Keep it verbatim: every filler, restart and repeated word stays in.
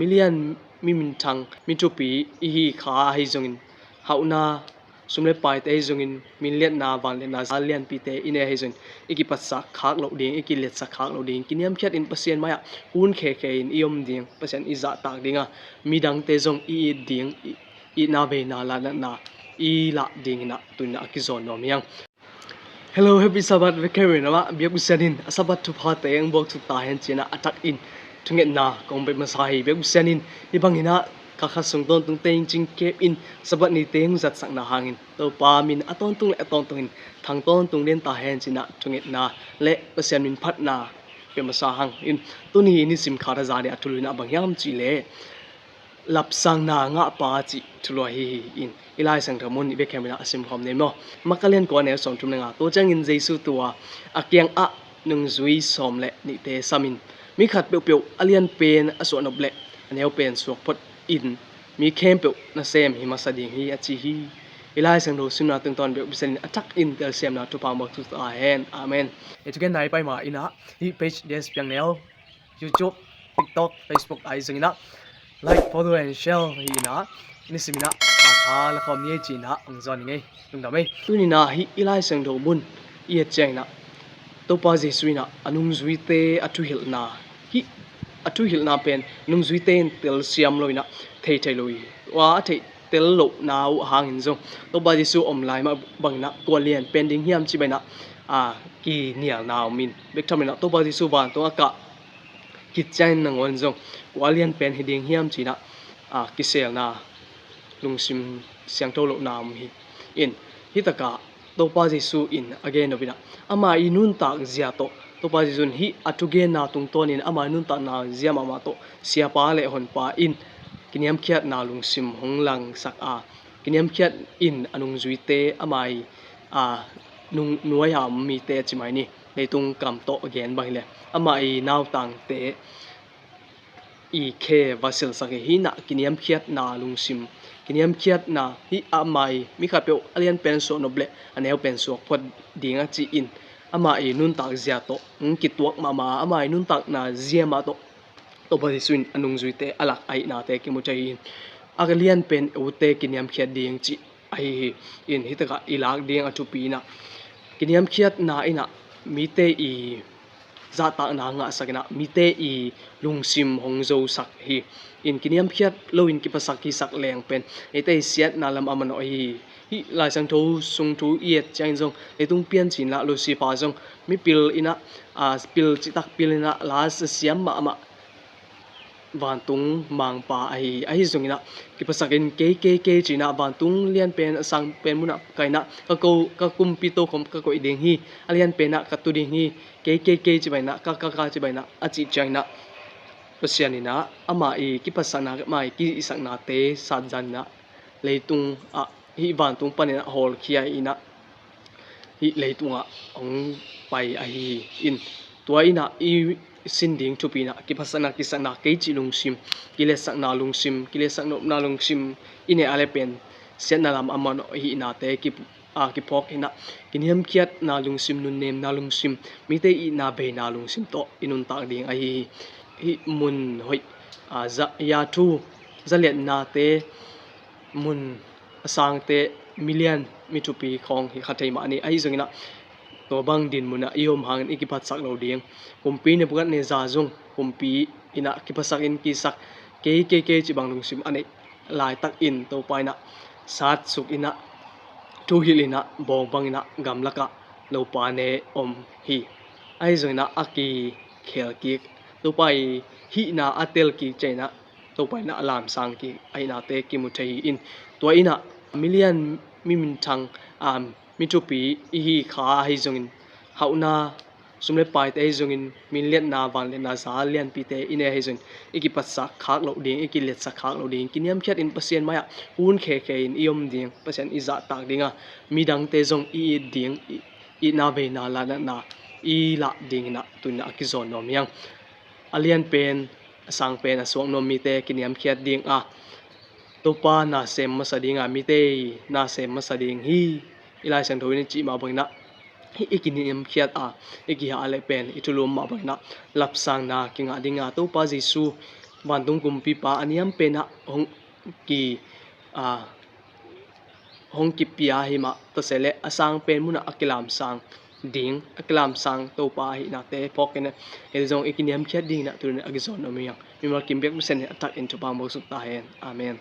milian, mi minthang, mi thupi i hi kha ahi zongin, hauhna, sum le paite ahi zongin, min liatna, van liatna, za lianpite i nei ahi zongin, i kipatsak khak loh ding, i kiliatsak khak loh ding, kiniamkhiat in Pasian mai-ah hun khekhe in i om ding, Pasian i zahtak ding a, midangte zong i it ding, i, itna veina, lainatna i lah dingin ah tu-in ah a kizawn nuam hi hang. Hello, happy Sabbath. Vekeu in amah biakbuk sianin a Sabbath thuphate ang buak thuk ta hen ci-in ah a thakin thungetna kong pia masa hi. Biakbuk sianin hih bangin ah kha khat sung tawntungte in cingkep in Sabbath nite ang zatsakna hangin Topa min a tawntung le a tawntungin thang tawntung den ta hen ci-in ah thungetna le Pasian min phatna pia masa hangin, tuni i nisim khat a za ni a thulu in ah bang hiam cih leh, lapsangna ngahpa cih thulu ahi hi. In i Lai Siangtho mun i bia khem in ah a simkhawm ni maw. Mark a lian kua, a neu sawmthum le nga. Tua ciangin Jesu tua a kiangah nungzui sawm le nihte samin, mi khat peuhpeuh a lianpen a suahnop leh a neupen suak phot in, mi khempeuh nasem hi masa ding hi, a ci hi. I Lai Siangtho simna tungtawn biakbuk sianin a thakin telsiamna thupha buak thuk ta hen. Amen. I thugenna i pai ma in ah hih page D S Piang Neu, YouTube, TikTok, Facebook ahi zongin ah like, follow and share hi in ah, nisimin ah kha khat la khawm ni ei ci-in ah hong zawn ning ei. Lungdam ei. Tuni in ah hih i Lai Siangtho mun i et ciangin ah Topa Jesu in ah a nungzuite a thuhilhna, hih a thuhilhna pen nungzuite in telsiam lo in ah, thei thei lo hi. Tua a theih tel lohna uh hangin zong Topa Jesu om lai mah bangin ah kua lianpen ding hiam cih bangin ah, a, kinialna om in, bek tham in ah Topa Jesu vantung a kah khit ciangin nangawn zong kua lianpen hi ding hiam ci-in ah, a, kiselna, lungsim siangtho lohna om hi. In, hih takah Topa Jesu in a gen nop in ah, ama i nuntak zia tawh, Topa Jesu in hih a thugenna tungtawnin ama i nuntakna zia mahmah tawh, siapa le honpa in kiniamkhiatna lungsim hong langsak a, kiniamkhiat in a nungzuite ama i, a, nung, nuai-a om mite a ci mai ni. Leitung kam tawh a gen bang hi leh, ama i nautangte i khe va silsak hi. Hih in ah kiniamkhiatna lungsim, kiniamkhiatna, hih ama i mi khat peuh a lianpen suahnop leh a neupen suak phot ding a ci-in, ama i nuntak zia tawh, mm, kituak mahmah, ama i nuntakna zia mah tawh Topa Jesu in a nungzuite a lak a hihnate kimu thei hi. A lianpen ute kiniamkhiat ding cih ahi hi. In, hih takah i lak ding a thupi in ah, kiniamkhiatna in ah mite i zahtakna ngahsak in ah, mite i lungsim hong zosak hi. In, kiniamkhiat loin kiphasak kisak leng pen eite i siatna lam a manawh ahi hi. Hih Lai Siangtho sung thu i et ciangin zong, leitung piancil in ah Lucifer zong mipil in ah, a, pil citak pil in ah, la siam mahmah, vantung mangpa ahi hi. Ahi zongin ah kiphasakin kei, kei, kei ci-in ah, vantung lianpen a sangpen munah ka in ah, ka ko, ka kumpi tokhom ka koih ding hi. A lianpen ah ka tu ding hi. Kei, kei, kei ci bangin ah, ka, ka, ka ci bangin ah a cih ciangin ah, Pasian in ah ama i kiphasakna, ama i kihihsaknate satzan in ah, leitung ah, hih vantung panin ah hawlkhia in ah, hih leitungah hong pai ahi hi. In, tua in ah i sin ding thupi in ah, kiphasakna, kisakna kei cih lungsim, kiliatsakna lungsim, kiliatsak nopna lungsim i neih a leh pen siatna lam a manawh ahihnate ki, a, kiphawk in ah, kiniamkhiatna lungsim, nunnemna lungsim, mite itna veina lungsim tawh i nuntak ding ahi hi. Hih mun hoih, a, za, ya thu, zaliatnate, mun a sangte, milian, mi thupi khawng hi kha thei mah ni. Ahi zongin ah tua bang dinmun ah i om hangin i kiphatsak lo ding. Kumpi Nebuchadnezzar zong kumpi in ah kiphasakin kisak, kei, kei, kei ci bang lungsim a neih laitakin Topa in ah satsuk in ah, thuhilh in ah, bawng bang in ah gamlakah lopa ne om hi. Ahi zongin ah a kikhel kik, Topa i hihna a tel kik ciangin ah, Topa in ah a lamsang kik ahihnate kimu thei hi. In, tua in ah milian, mi minthang, a, mi thupi i hi kha ahi zongin, hauhna, sum le paite ahi zongin, min liatna, van liatna, za lianpite i nei ahi zongin, i kipatsak khak loh ding, i kiliatsak khak loh ding, kiniamkhiat in Pasian mai-ah hun khekhe in i om ding, Pasian i zahtak ding a, midangte zong i it ding, i, itna veina, lainatna i lah dingin ah tu-in ah a kizawn nuam hi hang. A lianpen, a sangpen, a suak nuam mite kiniamkhiat ding a, Topa nasem masa ding a, mite nasem masa ding hi. I Lai Siangtho in i cih mah bangin ah, i kiniamkhiat a, i kihah leh pen i thulu mah bangin ah lapsangna kingah ding a, Topa Jesu Vantung kumpipa a niam penah hong ki, a, hong kipia hi mah ta se leh a sang pen munah a kilamsang ding, a kilamsang Topa ahihna te phawk in, hei zong i kiniamkhiat dingin ah tuni-in a kizawn om hi hang. Mimal kim biak misen hi a tak in thupha hong buak suk ta hen. Amen.